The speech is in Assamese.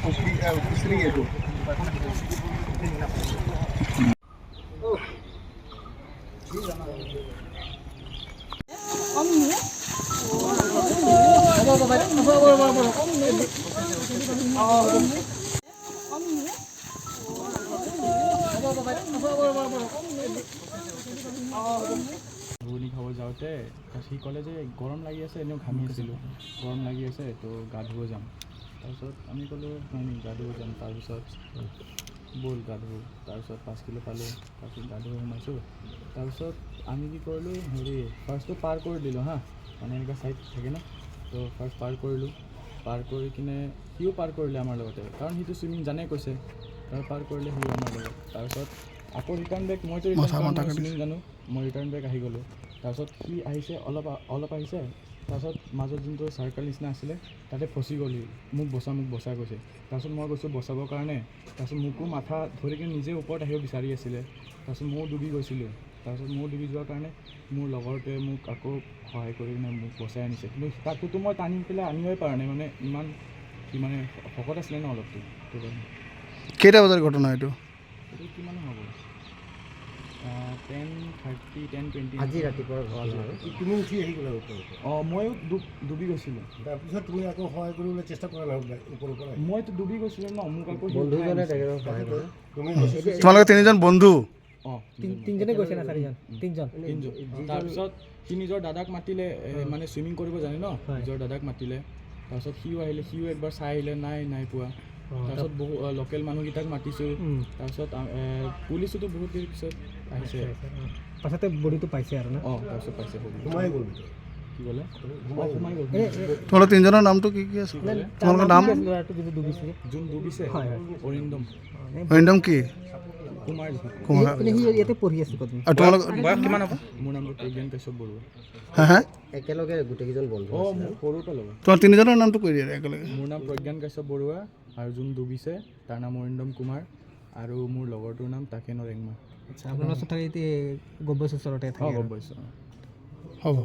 এইটো। ঘুগুনি খাব যাওঁতে তাৰপিছত সি ক'লে যে গৰম লাগি আছে, এনেও ঘামি আছিলোঁ, গৰম লাগি আছে, তো গা ধুব যাম। তাৰপিছত আমি ক'লোঁ, হয় নেকি, গা ধুব যাম। তাৰপিছত ব'ল গা ধুব। তাৰপিছত 5 কিলো পালোঁ, তাৰপিছত গা ধুব সোমাইছোঁ। তাৰপিছত আমি কি কৰিলোঁ, হেৰি ফাৰ্ষ্টটো পাৰ কৰি দিলোঁ। হা, মানে এনেকুৱা ছাইড থাকে ন, তো ফাৰ্ষ্ট পাৰ কৰিলোঁ। পাৰ কৰি কিনে সিও পাৰ কৰিলে আমাৰ লগতে, কাৰণ সিটো চুইমিং জানে কৈছে। তাৰ পাৰ কৰিলে সিও আমাৰ লগত। তাৰপিছত আকৌ ৰিটাৰ্ণ বেক, মইতো চুইমিং জানো, মই ৰিটাৰ্ণ বেক আহি গ'লোঁ। তাৰপিছত সি আহিছে, অলপ অলপ আহিছে। তাৰপিছত মাজত যোনটো চাৰ্কল নিচিনা আছিলে, তাতে ফচি গ'ল সি। মোক বচা, মোক বচা কৈছে। তাৰপিছত মই গৈছোঁ বচাবৰ কাৰণে। তাৰপিছত মোকো মাথা ধৰি কিনে নিজে ওপৰত আহিব বিচাৰি আছিলে। তাৰপিছত ময়ো ডুবি গৈছিলোঁ। তাৰপিছত ময়ো ডুবি যোৱাৰ কাৰণে মোৰ লগৰটোৱে মোক আকৌ সহায় কৰি কিনে মোক বচাই আনিছে। কিন্তু তাকোতো মই টানি পেলাই আনিবই পৰা নাই, মানে ইমান সি মানে শকত আছিলে ন অলপতো, সেইটো কাৰণে। কেইটা বজাৰ ঘটনা এইটো? এইটো কিমান হ'ব, 10:30, 10:20। আজি ৰাতিপুৱা ঘৰ আৰু তুমি উঠি আহি গ'লা ওপৰৰ পৰা? অঁ, ময়ো ডুবি গৈছিলোঁ। তাৰপিছত তুমি আকৌ সহায় কৰিবলৈ চেষ্টা কৰা নাই ওপৰৰ পৰা? মইতো ডুবি গৈছিলোঁ ন, মোক আকৌ সি উঠাই বন্ধুজনে আনিছে। তেখেতক সহায় কৰে। তুমি তোমালোকে তিনিজন বন্ধু? অঁ। তিনিজনে গৈছে না চাৰিজন? তিনিজন। তিনিজন। তাৰপিছত সি নিজৰ দাদাক মাতিলে, মানে চুইমিং কৰিব জানে ন। নিজৰ দাদাক মাতিলে। তাৰপিছত সিও আহিলে, সিও একবাৰ চাই আহিলে, নাই নাই পোৱা। তাৰপিছত বহু লোকেল মানুহকেইটাক মাতিছোঁ। তাৰপিছত পুলিচোতো বহুত দেৰি পিছত আহিছে। পাছতে বডিটো পাইছে আৰু না? অঁ, তাৰপিছত পাইছে বডি। সোমাই গ'ল ভিতৰত? কি ক'লে? অঁ, সোমাই গ'ল। তোমালোক তিনিজনৰ নামটো কি কি আছে? তোমালোকৰ নাম? ল'ৰাটো যিটো ডুবিছে? যোন ডুবিছে? হয়, হয়। অৰিন্দম। অৰিন্দম কি? কুমাৰ। কুমাৰ। মানে সি ইয়াতে পঢ়ি আছে ক'ত? আৰু তোমালোক? মোৰ নামটো প্ৰজ্ঞান কাশ্যপ বৰুৱা। হা হা একেলগে গোটেইকেইজন বন্ধু? অঁ, মোৰ সৰুৰ পৰা লগা। তোমাৰ তিনিজনৰ নামটো কৈ দিয়া একেলগে। মোৰ নাম প্ৰজ্ঞান কাশ্যপ বৰুৱা আৰু যোন ডুবিছে তাৰ নাম অৰিন্দম কুমাৰ আৰু মোৰ লগৰটোৰ নাম তাকেন ৰেংমা। আচ্ছা, আপোনাৰ ওচৰত থাকে, এতিয়া গব্বচ ওচৰতে অঁ। থাকে? গম পাইছোঁ। হ'ব।